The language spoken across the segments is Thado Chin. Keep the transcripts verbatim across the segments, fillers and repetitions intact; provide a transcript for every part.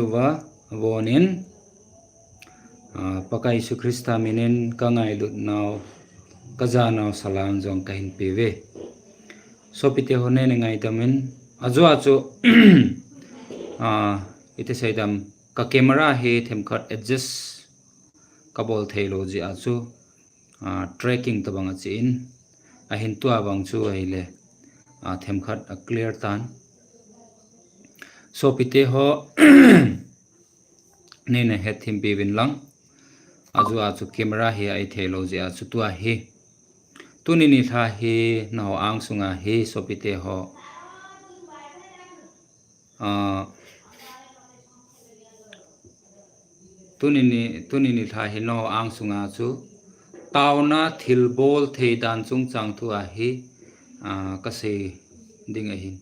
uva, avon in, ah, Pakai Jesu Christa min in ka ngailut nau, ka ja nau salam jong ka hin pe uve. Sopite ho, nei ngaidam in, ajeh chu, ah, iti seidam, ka camera hi themkhat adjust ka bol thei lou jeh a chu, ah, tracking tabang a che in, ahin tua bang chu ahile, ah, themkhat a clear tan. Sopite ho, nei na hethem pi uvin lang. Ajeh chu camera hi a-ih thei lou jeh a chu tua hi. Tuni nilhah hi nangho angsunga hi sopite ho. Ah, tuni ni, tuni nilhah hi nangho angsunga chu taona thilbol thei dan chungchang thu ahi, ah, ka sei ding ahin.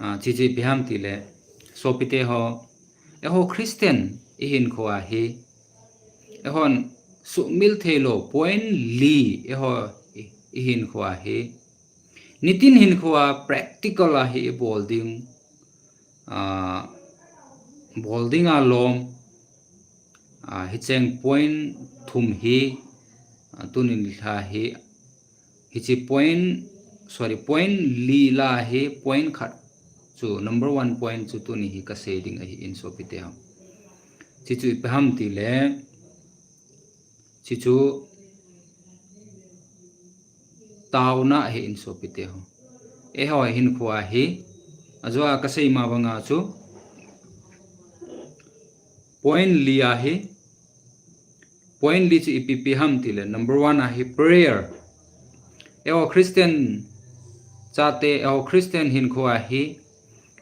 Ah, chuche ipi ham tile, sopite ho, eiho Christian ihinkho ahi, eihon sumil thei lou point li eiho i, ihinkho ahi. Nitin hinkho a practical a hi ibol ding, ah, bol ding a lom, ah, hicheng point thum hi, ah, tuni nilhah hi, hiche point, sorry, point li lah a hi point khat chu, number one point chu tuni hi ka sei ding ahin sopite ho. Chuche chu ipi ham tile, chuche chu taona ahin sopite ho. Eiho hinkho ahi, ajeh a ka sei ma banga chu point li ahi, point li chu ipi ipi ham tile, number one ahi prayer. Eiho Christian chate, eiho Christian hinkho ahi,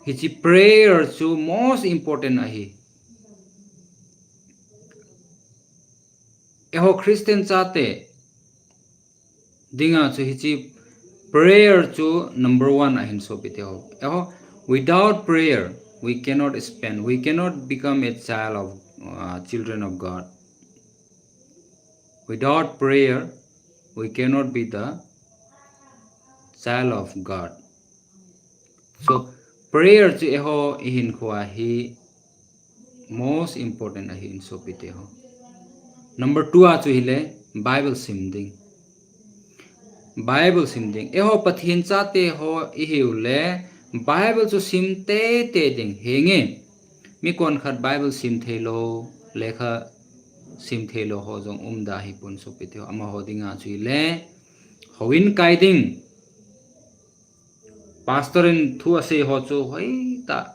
hiche prayer chu most important ahi. Eiho Christian chate dinga chu hiche prayer chu number one ahin sopite ho. Eiho, without prayer, we cannot spend, we cannot become a child of, uh, children of God. Without prayer, we cannot be the child of God. So, prayer chu eiho ihinkho ahi most important ahin sopite ho. Number two a chu hile, Bible sim ding. Bible sim ding. Eiho Pathen chate ho ihiu le, Bible chu sim teitei ding. Henge, mi konkhat Bible sim thei lou, lekha sim thei lou ho jong um da hipon sopite ho. Amaho dinga chu hile, houin kai ding. Pastor in thu asei ho chu hoitah,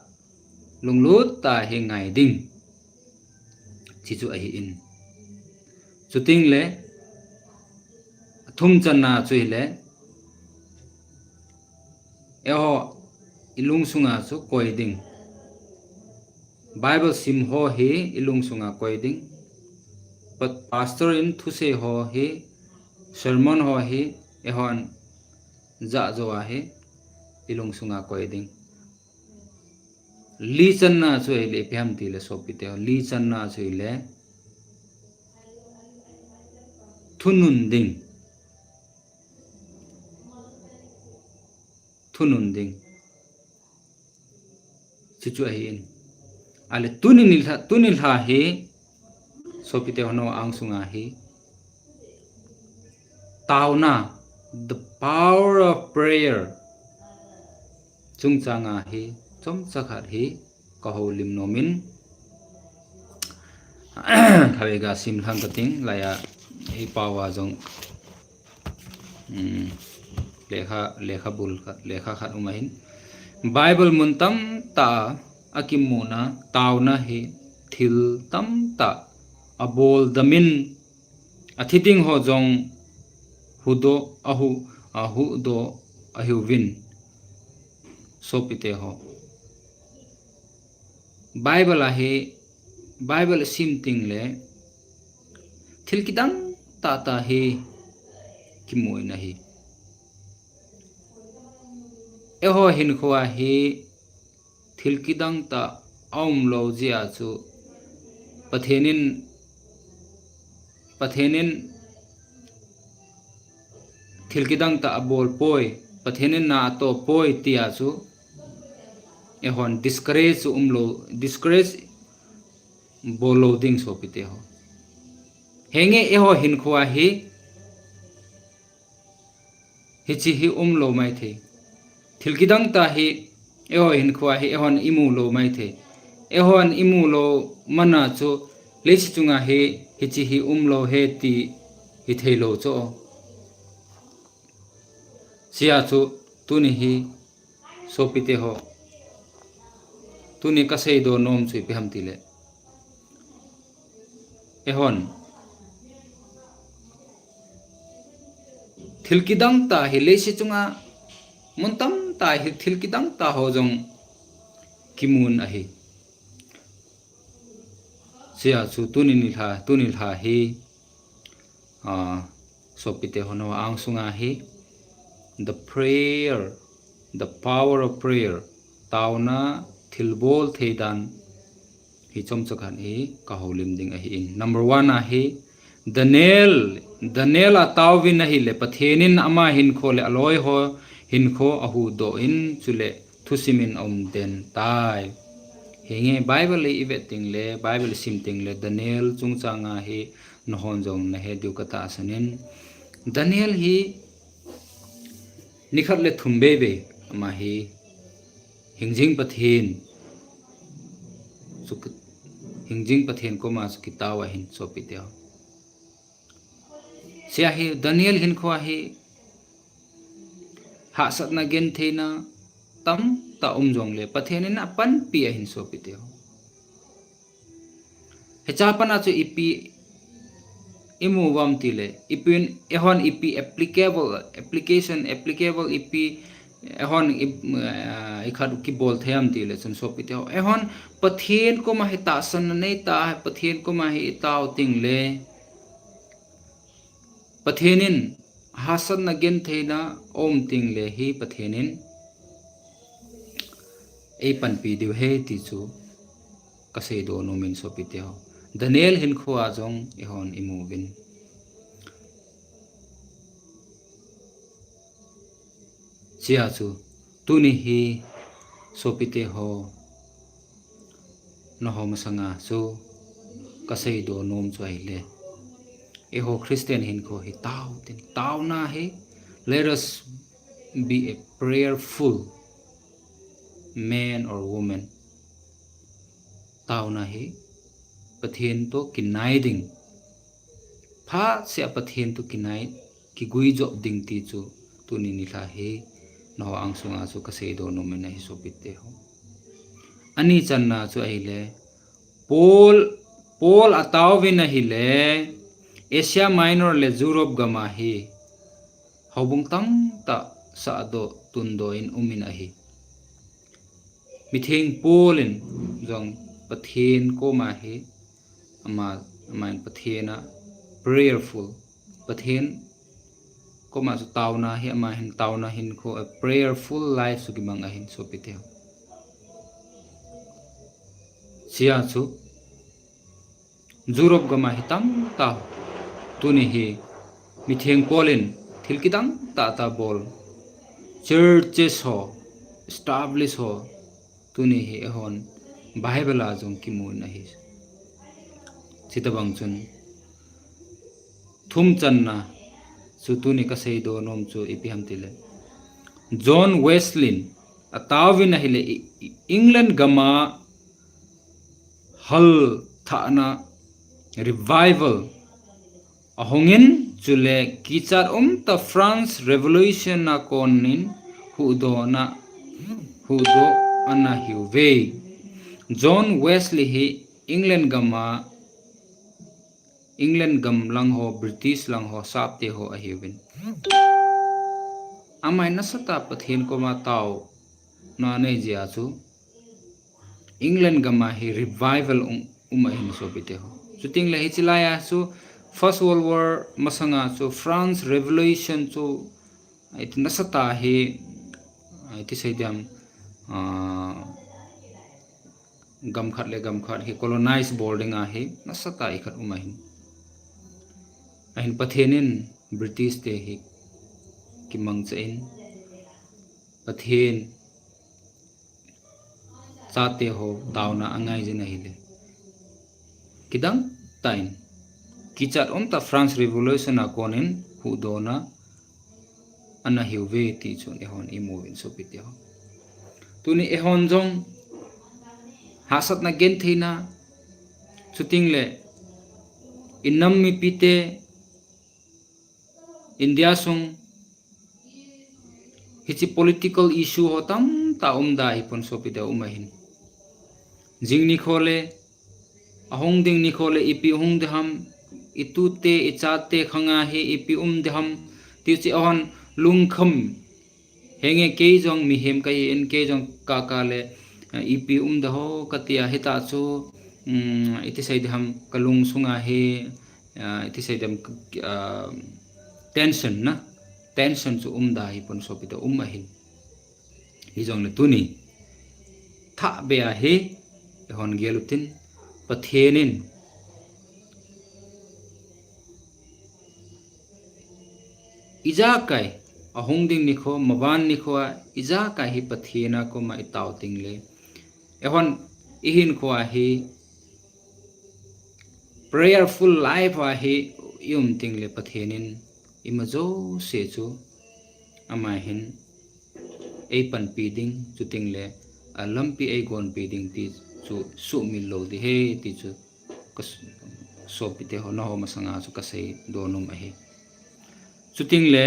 lunglut tah a hi ngai ding. Chuche chu ahin. Chuteng le, athum channa chu hile, eiho, ilungsunga chu koi ding. Bible sim ho hi ilungsunga koi ding. Pa-, pastor in thusei ho hi, sermon ho hi, eihon ja jou a hi, ilungsunga koi ding. Li channa chu hile ipi ham tile sopite ho, li channa chu hile thunun ding. Thunun ding. Chuche chu ahin. Ahile tuni nilhah, tuni nilhah hi, sopite ho, nangho angsunga hi taona, the power of prayer chungchanga hi chomcha khat hi ka houlim nomin, khatvei ga sim lhang kating, laiya hi pao a jong, um, lekha, lekha bul khat, lekha khat um ahin. Bible mun tamtah a kimuna taona hi thil tamtah abol damin, athi ding ho jong huhdoh, ahuh, ahuhdoh ahiuvin. Sopite ho, Bible ahi, Bible sim tengle thil kidang tahtah hi kimu in ahi. Eiho hinkhoa hi thil kidang tah aumlou jeh a chu Pathen in, Pathen in thil kidang tah abolpoi, Pathen in na atohpoi tia chu eihon discourage chu umlou, discourage bol lou ding sopite ho. Henge eiho hinkho a hi, hiche hi umlou maithei. Thil kidang tah hi, eiho hinkho a hi, eihon imu lou maithei. Eihon imu lou mana chu, leiset chunga hi, hiche hi umlou ahi ti, hithei lou chu. Hichea chu, tuni hi, sopite ho. Tuni kaseidoh nom chu ipi ham tile. Eihon. Thil kidang tah hi leiset chunga mun tamtah hi thil kidang tah ho jong kimun ahi. Hichea chu tuni nilhah, tuni nilhah hi, ah, sopite ho, nangho angsunga hi, the prayer, the power of prayer, taona thilbol thei dan hi chomcha khat hi kahoulim ding ahin. Number one a hi, Daniel, Daniel ataovin ahile, Pathen in ama hinkho le aloi ho hinkho ahuhdoh in, chule thusim in aumden tai. Henge Bible i vet tengle, Bible isim tengle, Daniel chungchanga hi nahon jong nahet diu katahsan in. Daniel hi nikhat le thum bebe, ama hi hingjing Pathen, chu ki-, hingjing Pathen koma chu kitao ahin sopite ho. Hichea hi Daniel hinkho a hi hahsatna gentheina tamtah um jongle Pathen in apanpi ahin sopite ho. Hichea pat a chu ipi imu uvam tile, ipi in, eihon ipi applicable, application, applicable ipi, eihon i, ah, ikhat kibol thei ham tile chun sopite ho. Eihon Pathen koma hi tahsanna neitah, Pathen koma hi itao tengle, Pathen in hahsatna gentheina aum tengle hi Pathen in eipanpi diu ahi ti chu kaseidoh nom in sopite ho. Daniel hinkho a jong eihon imuvin. Hichea chu tuni hi sopite ho, nangho masanga chu kaseidoh nom chu ahile, eiho Christian hinkho hi tao tin, taona hi, let us be a prayerful man or woman. Taona hi Pathen toh kinai ding, phatseh a Pathen toh kinai, kiguijop ding ti chu tuni nilhah hi nangho angsunga chu kaseidoh nom in ahi sopite ho. Ani channa chu ahile, Paul, Paul ataovin ahile, Asia Minor le Europe gam a hi houbung tamtah sahdoh tundoh in umin ahi. Mitheng Paul in jong Pathen koma hi ama, ama in Pathen a prayerful, Pathen koma chu taona hi, ama hin taona hinkho, a prayerful life chu kimang ahin sopite ho. Hichea chu Europe gam a hi tamtah tuni hi mitheng Paul in thil kidang tahtah bol, churches ho establish ho, tuni hi eihon Bible a jong kimun ahi. Chutobang chun thum channa chu tuni kaseidoh nom chu ipi ham tile, John Wesley in ataovin ahile, i, i, England gam a halthahna revival ahungin, chule kichat umtah France Revolution a konin huhdohna, huhdoh ana hiuve. John Wesley hi England gam a, England gam lang ho, British lang ho sapte ho ahiuvin. Ama hi nasatah Pathen koma taona anei jeh a chu England gam a hi revival um, um ahin sopite ho. Chutengle hiche laiya chu First World War masanga chu France Revolution chu, iti nasatah hi, iti sei diham, ah, gam khat le gam khat hi colonize bol dinga hi nasatah ikhat um ahin. Ahin Pathen in British te hi kimangcha in, Pathen chate ho taona angaijin ahile, kidang tah in, kichat umtah France Revolution a konin huhdohna ana hiuve ti chu eihon imu uvin sopite ho. Tuni eihon jong hahsatna gentheina, chuting le inam mipite, India sung hiche political issue ho tamtah umda hipon sopite, um ahin. Jing nikho le, ahung ding nikho le ipi hung ding ham, itute, ichate khanga hi ipi um ding ham, ti chu eihon lungkham. Henge, kei jong mihem kahin, kei jong kaka le, eh, ipi um ding ham katia, hitah chu, um, iti sei ding ham, kalung sunga hi, ah, iti sei ding ham, ah, tension na, tension chu umda hipon sopite, um ahin. Hijongle tuni thahbeh a hi eihon gel utin, Pathen in ijakai, ahung ding nikho, maban nikho a, ijakai hi Pathen a koma itao tengle, eihon ihinkho a hi prayerful life a hi ium tengle, Pathen in ima jouse chu ama hin eipanpi ding, chuting le alampi eigonpi ding ti chu sumil lou ding ahi ti chu ka s-, sopite ho, nangho masanga chu kasei donom ahi. Chuting le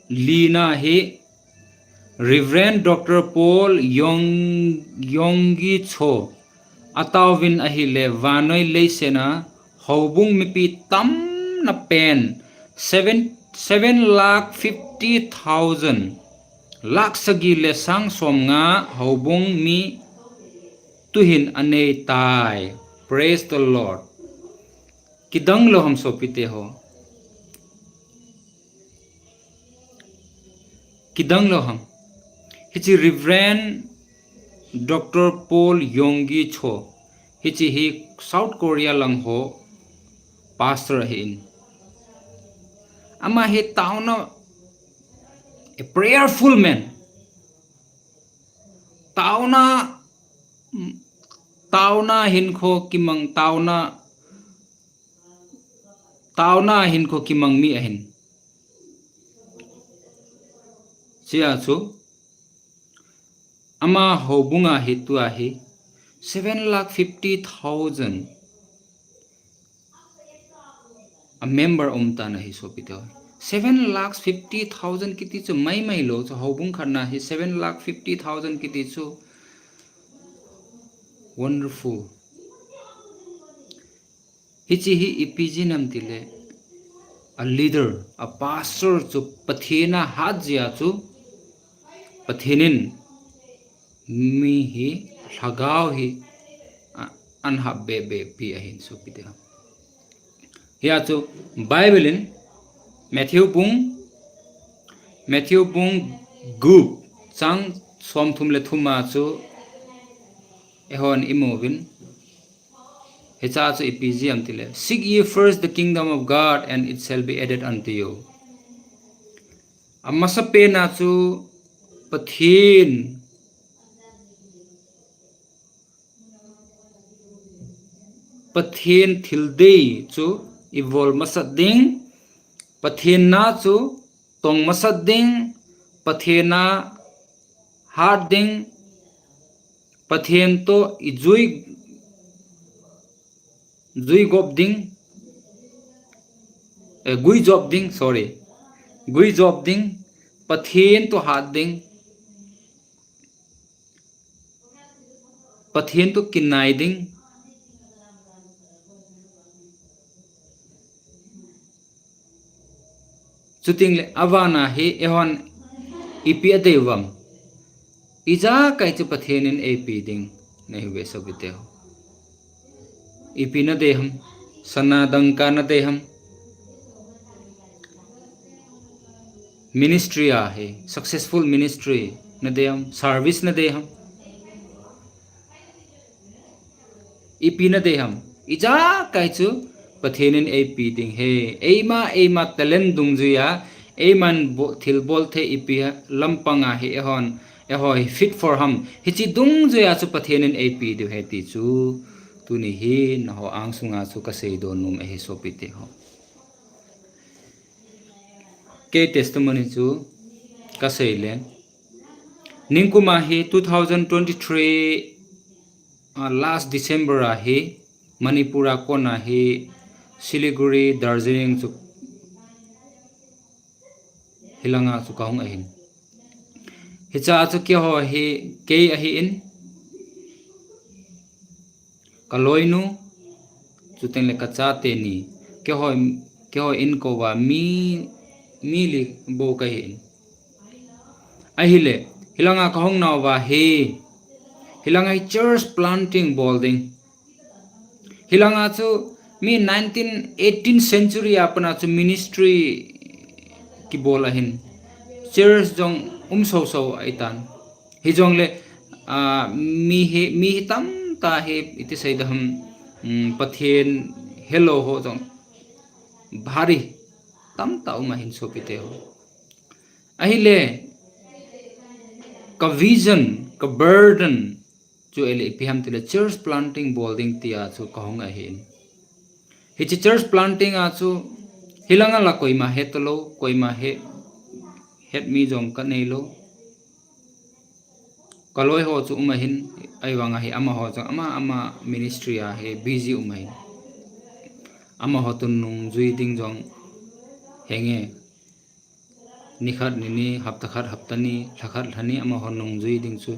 lina hi Reverend Doctor Paul Yong, Yonggi Cho ataovin ahile, vannoi leiset a houbung mipi tamna pen seven, seven lakh fifty thousand, lakh sagi le sang somnga houbung mi tuhin anei tai. Praise the Lord. Kidang lou ham sopite ho? Kidang lou ham? Hiche Reverend Doctor Paul Yonggi Cho, hiche hi South Korea lang ho pastor ahin. Ama hi taona, a prayerful man. Taona, taona hinkho kimang, taona, taona hinkho kimang mi ahin. Chea chu, ama houbunga hi tua hi seven lakh fifty thousand a member um tan ahi sopite ho. Seven lakh fifty thousand kiti chu maimai lou chu, houbung khat na hi seven lakh fifty thousand kiti chu. Wonderful. Hiche hi ipi jeh ham tile, a leader, a pastor chu Pathen a hat jeh a chu Pathen in mi hi, lhagao hi, a, ahin hap behbeh pi ahin sopite ho. Hia chu Bible in Matthew bung, Matthew bung gup chang somthum le thum a chu eihon imu uvin. Hiche chu ipi jeh ham tile, "Seek ye first the kingdom of God, and it shall be added unto you." Amasapen a chu Pathen, Pathen thil dei chu ibol masat ding, Pathen na chu tong masat ding, Pathen a hat ding, Pathen toh ijui, jui gop ding, eh, gui jop ding, sorry. Gui jop ding, Pathen toh hat ding, Pathen toh kinai ding. Chuting le avan a hi eihon ipi adei uvem? Ijakai chu Pathen in eipe ding nahiuve sopite ho. Ipi nadei ham? Sana dangka nadei ham? Ministry a hi, successful ministry nadei ham? Service nadei ham? Ipi nadei ham? Ijakai chu Pathen in eipe ding ahi. Eima, eima talent dungjuia, eiman bo-, thilbol thei ipi lampanga hi eihon Eiho hi fit for ham. Hiche dungjuiya chu Pathen in eipe diu ahi ti chu tuni hi nangho angsunga chu kasei don nom ahi sopite ho. Kei testimony chu kasei le. Ningkuma hi two thousand twenty-three, ah, last December a hi Manipur a kona hi Siliguri, Darjeeling chu hilanga chu kahung ahin. Hichea chu keiho hi kei ahin. Kaloinu, chuteng le kachate ni, keiho, keiho inkouva mi, mi li bou kahin. Ahile, hilanga kahung nauva hi, hilanga hi church planting bol ding. Hilanga chu mi nineteen, eighteenth century a pana chu ministry kibol ahin. Church jong um soso ahitan. Hijongle, ah, mi hi, mi hi tamtah hi iti seidam, um, Pathen helou ho jong bhari tamtah um ahin sopite ho. Ahile, ka vision, ka burden chu ahile ipi ham tile church planting bol ding tia chu kahung ahin. Hiche church planting a chu hilanga la koima hetalou, koima he, het mi jong kaneilou. Kaloi ho chu um ahin, ahivanga hi amaho jong ama, ama ministry a hi busy um ahin. Amaho toh nungjui ding jong henge. Nikhat nini, hapta khat hapta ni, lhakhat lhani amaho nungjui ding chu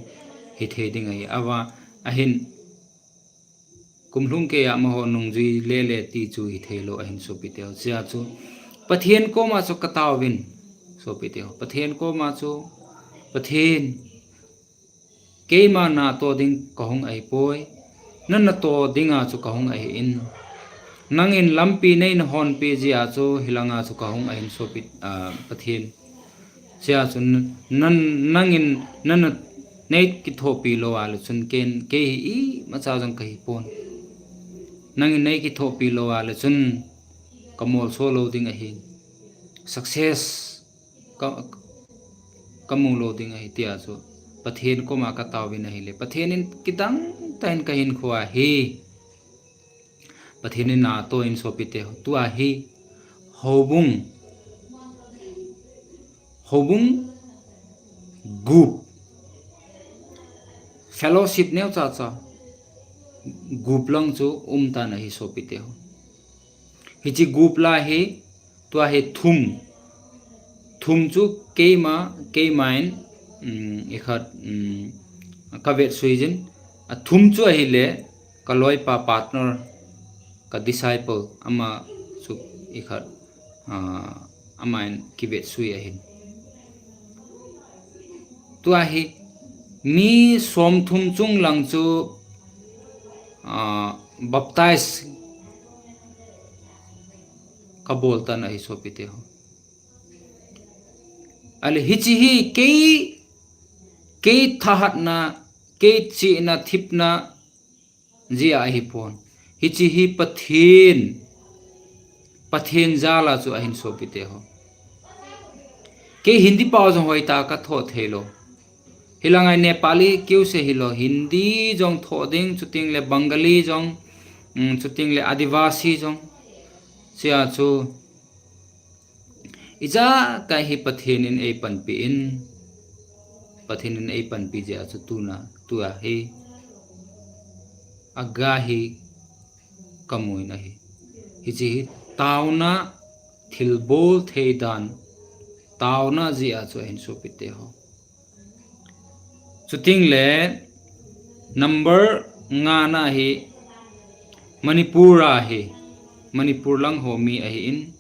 hithei ding ahi. Ava ahin kum lhung keiya amaho nungjui lele ti chu hitheilou ahin sopite ho. Chea chu Pathen koma chu kataovin sopite ho. Pathen koma chu, Pathen, keima natoh ding kahung ahipoi. Nanatoh dinga chu kahung ahin. Nangin lampi neina honpeh jeh a chu hilanga chu kahung ahin sopi, ah, Pathen. Chea chu nan, nangin nana neikithopi lou a le chun ken, kei hi imacha jong kahipon. Nangin neikithopi lou a le chun kamolso lou ding ahi. Success ka, kamu lou ding ahi tia chu Pathen koma kataovin ahile. Pathen in kidangtah in kahinkhoa hi Pathen in natoh in sopite ho. Tua hi houbung, houbung gup, fellowship neocha cha gup lang chu umtan ahi sopite ho. Hiche gup la hi, tua hi thum, thum chu keima, keimain, um, ikhat, um, kavetsuijin. Athum chu ahile, kaloipa partner, ka disciple, ama chu ikhat, ah, amain kivetsui ahin. Tua hi, mi somthum chung lang chu, ah, baptize kaboltan ahi sopite ho. Ahile hiche hi kei, kei thahatna, kei chihna, thipna jeh a ahipon. Hiche hi Pathen, Pathen jala chu ahin sopite ho. Kei Hindi pao jong hoitah a kathoh theilou. Hilanga Nepali kiuse hilou, Hindi jong thoh ding, chutengle Bengali jong, um, chutengle Adivasi jong. Chea chu, ijakai hi Pathen in eipanpi in, Pathen in eipanpi jeh a chu tuna, tua hi, aga hi kamun ahi. Hiche hi taona thilbol thei dan, taona jeh a chu ahin sopite ho. Chutengle number ngana hi Manipur ahi, Manipur lang ho mi ahin.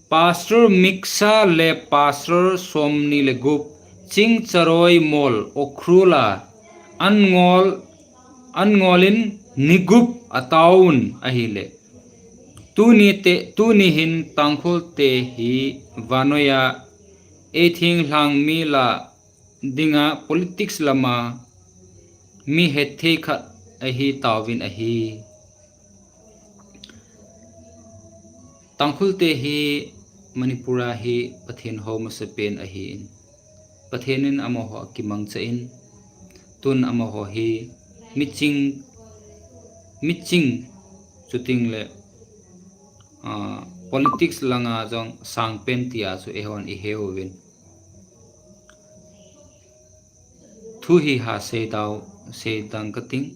Pastor Miksa le Pastor somni le gup, Chingcharoi mol, Ukhrul a, an ngol, an ngol in ni gup ataovun ahile. Tuni te, tuni hin Tangkhul te hi vannoi a eithenglhang mi la dinga politics lama mi hetthei khat ahi taovin ahi. Tangkhul te hi Manipur a hi Pathen hou masapen ahin. Pathen in amaho akimangcha in, tun amaho hi miching, miching chuting le, ah, politics langa jong sangpen tia chu eihon iheuvin. Thu hi ha seidau, seidang kating,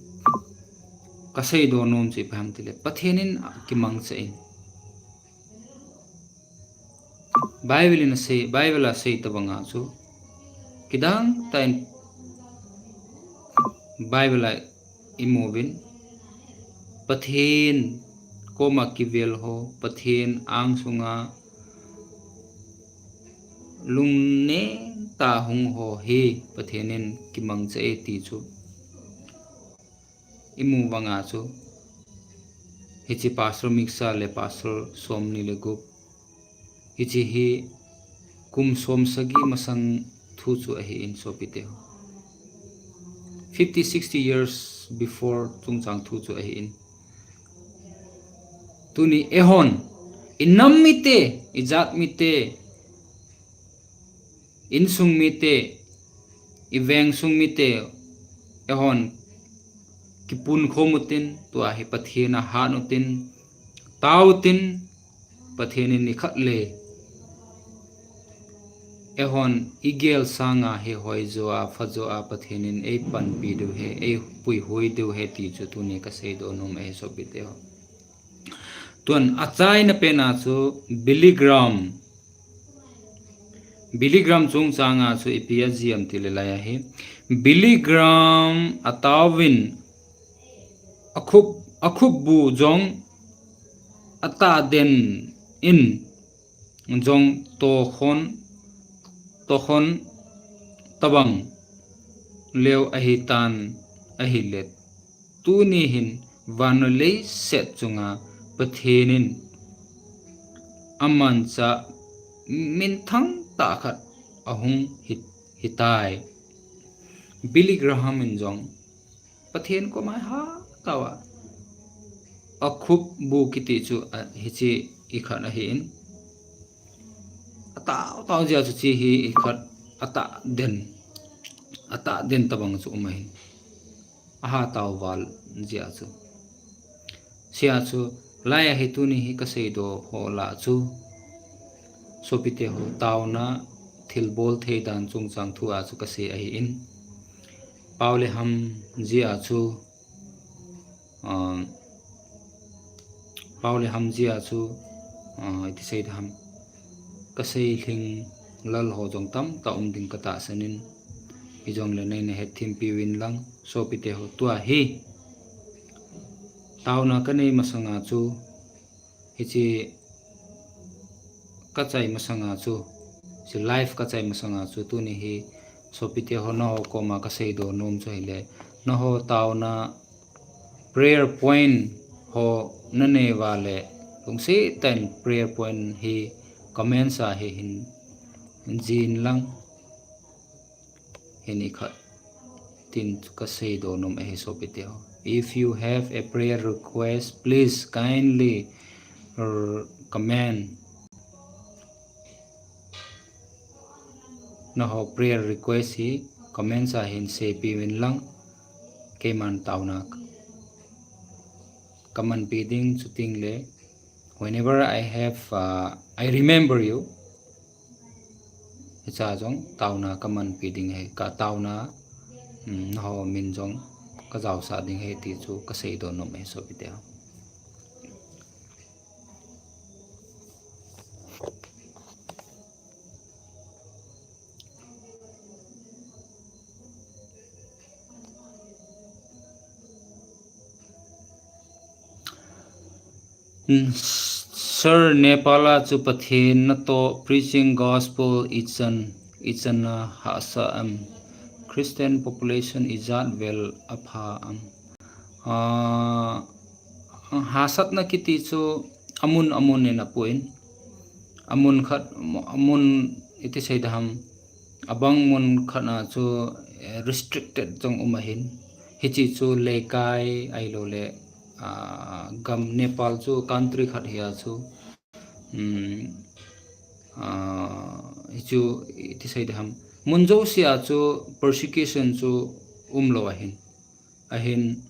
kaseidoh nom chu ipi ham tile, Pathen in akimangcha in. Bible in asei, Bible a asei tabanga chu, kidang tah in Bible a imuvin, Pathen koma kivel ho, Pathen angsunga lungneng tah a hung ho hi Pathen in kimangcha e ti chu imu vanga chu, hiche Pastor Miksa le Pastor somni le gup, hiche hi kum somsagi masang thu chu ahin, sopite ho. Fifty, sixty years before chungchang thu chu ahin. Tuni eihon, inam mite, ijat mite, insung mite, ivengsung mite, eihon kipunkhom utin, tua hi Pathen a hat utin, tao utin, Pathen in nikhat le eihon igel sanga hi hoijo a, phajo a Pathen in eipanpi diu ahi, eipuihui diu ahi ti chu tuni kaseidoh nom ahi, sopite ho. Tun achaina pena chu Billy Graham. Billy Graham chungchanga chu ipi ajih em tile, lai ahi, Billy Graham ataovin akhup, akhupbu jong atahden in jong tokhon, tokhon tabang leu ahitan ahile, tuni hin van le leiset chunga Pathen in amanchah minthang tah khat ahung hi, hitai. Billy Graham in jong Pathen koma hat tauva, akhupbu kiti chu, a, hiche ikhat ahin, atao tao jeh a chu hiche hi ikhat atahden, atahden tabang chu um ahin, ahat tao val jeh a chu. Hiche a chu, lai ahi, tuni hi kaseidoh ho lah chu, sopite ho, taona thilbol thei dan chungchang thu a chu kasei ahin, pao le ham jeh a chu, ah, pao le ham jeh a chu, ah, iti sei ding ham, kasei lhing lal ho jong tamtah um ding katahsan in, hijongle neina hetthem piuvin lang, sopite ho, tua hi taona kanei masanga chu, hiche kachai masanga chu, hiche live kachai masanga chu, tuni hi sopite ho, nangho koma kaseidoh nom chu ahile, nangho taona prayer point ho nanei uva le, lungset tah in prayer point hi comments a hi hin, hin jih in lang, hin ikhat tin chu kaseidoh nom ahi, sopite ho. If you have a prayer request, please kindly, uh, comment. Nangho prayer request hi comments a hin seipiuvin lang, keiman taona kamanpi ding, chuting le whenever I have, uh, I remember you, hiche a jong taona kamanpi ding ahi, kataona, um, nangho min jong kajaosah ding ahi ti chu kaseidoh nom ahi, sopite ho. Hmm, Sir, Nepal a chu Pathen natoh preaching gospel ichan, ichan a hahsa em? Christian population ijat vel apha em? Ah, hahsatna kiti chu amun amun in apoh in, amun khat, amun iti sei ding ham, abang mun khat a chu, eh, restricted jong um ahin. Hiche chu leikai ahilou le, ah, gam, Nepal chu country khat hi a chu, um, ah, hichu iti sei ding ham, Mun jousea chu persecution chu umlou ahin. Ahin,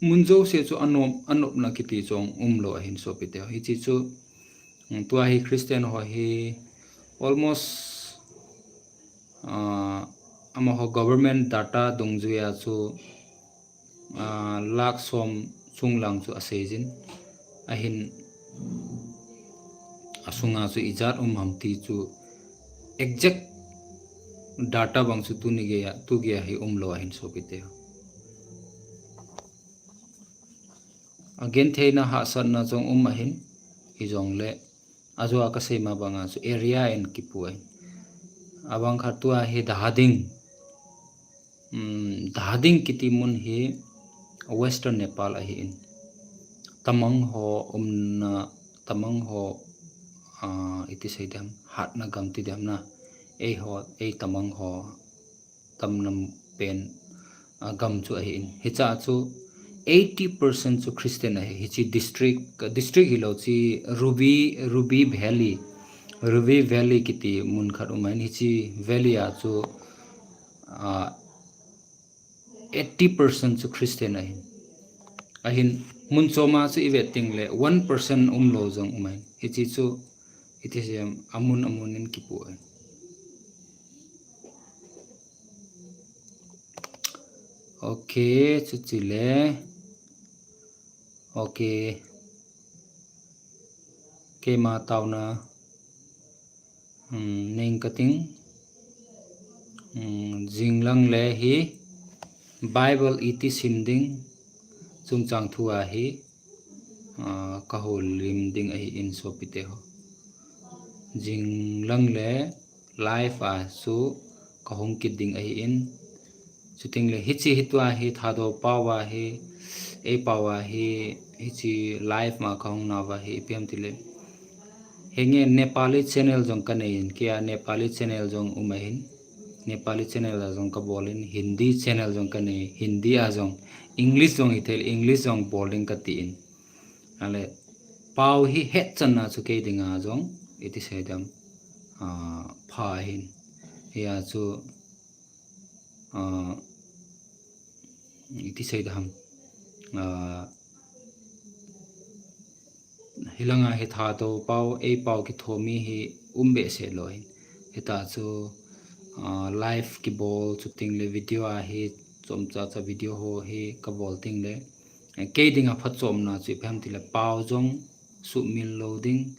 mun jouse chu anop, anopna kiti chu umlou ahin sopite. Hiche chu, mm, tua hi Christian ho hi almost, ah, amaho government data dungjuia chu, ah, lakh som chunglang chu aseijin. Ahin, asunga chu ijat um ham ti chu exact data bang chu tuni geiya, tu geiya hi umlou ahin sopite. Agentheina hahsatna jong um ahin, hijongle, ajou a kasei ma banga chu area in kipu ahin. Abang khat tua hi Dahading, um, Dahading kiti mun hi Western Nepal ahin. Tamang ho umna, Tamang ho, ah, iti sei dem, hatna gam ti dem na. Eiho, ei Tamang ho tamna pen, ah, gam chu ahin. Hicha chu eighty percent chu Christian ahi. Hiche district, district hilou chu Ruby, Ruby Valley. Ruby Valley kiti mun khat um ahin. Hiche valley a chu, ah, eighty percent chu Christian ahin. Ahin, mun choma chu ivet tengle one percent umlou jong um ahin. Hiche chu, iti sei dem, amun amun in kipu ahin. Ok, chuti le. Ok. Keima taona, hmm, nei kating. Hmm, jinglang le hi Bible iti sim ding chungchang thu ahi, ah, kahoulim ding ahin sopite ho. Jinglang le live a chu kahung kit ding ahin. Chutengle hiche hi tua hi Thadou pao a hi, ei pao a hi, hiche live ma kahung nauva hi, ipi ham tile. Henge Nepali channel jong kanei in, keia Nepali channel jong um ahin. Nepali channel a jong kabol in, Hindi channel jong kanei, Hindi a jong, English jong hithei le, English jong bol ding kati in. Ale, pao hi hetchanna chu kei dinga jong, iti sei dem, ah, pha ahin. Hia chu, ah, iti sei dem, ah, hilanga hi Thadou pao, ei pao kithomi hi um behseh lou ahin. Hita chu, ah, live kibol chutengle video a hi, chomcha cha video ho hi kabol tengle, kei dinga phatchomna chu ipi ham tile pao jong sumil lou ding,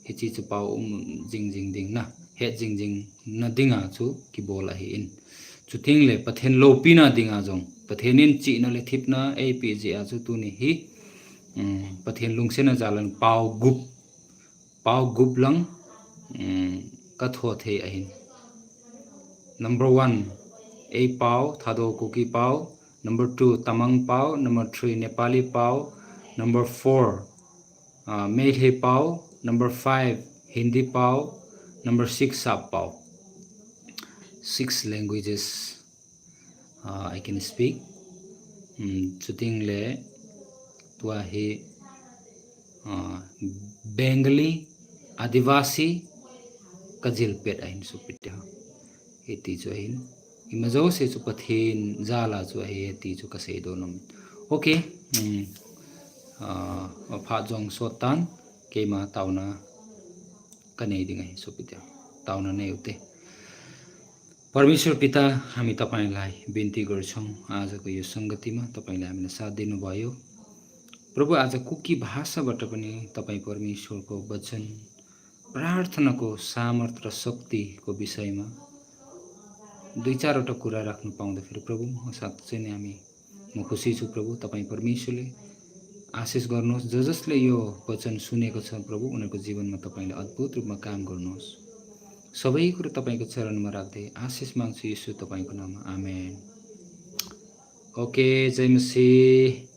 hiche chu pao um jing jing ding na, het jing jing na dinga chu kibol ahin. Chutengle Pathen loupina dinga jong, Pathen in chihna le thepna eipeh jeh a chu tuni hi, um, Pathen lungsetna jal in pao gup, pao gup lang, um, katho thei ahin. Number one, ei pao, Thadou Kuki pao. Number two, Tamang pao. Number three, Nepali pao. Number four, ah, Meitei pao. Number five, Hindi pao. Number six, Sap pao. Six languages, ah, I can speak. Hmm, chutengle tua hi, ah, Bengali, Adivasi, kajil pet ahin sopite ho. Hiti chu ahin. Ima jouse chu Pathen jal a chu ahi ti chu kaseidoh nom. Ok. Hmm. Ah, aphat jong sot tan, keima taona kanei ding ahi sopite. Taona nei ute. परमेश्वर पिता, हामी तपाईंलाई बिन्ती गर्छौं, आजको यो संगतिमा तपाईंले हामीलाई साथ दिनुभयो। प्रभु, आज कुकी भाषाबाट पनि तपाईं परमेश्वरको वचन, प्रार्थनाको सामर्थ र शक्तिको विषयमा दुई चारवटा कुरा राख्न पाउँदाखेरि, प्रभु, म साँच्चै नै हामी, म खुसी छु, प्रभु। तपाईं परमेश्वरले आशिष गर्नुहोस्। ज जसले यो वचन सुनेको छ, प्रभु, उनीहरूको जीवनमा तपाईंले अद्भुत रूपमा काम गर्नुहोस्। सबै कुरो तपाईंको चरणमा राख्दै आशिष माग्छु, यीशु, तपाईंको नाममा, आमेन। ओके, जय मसीह।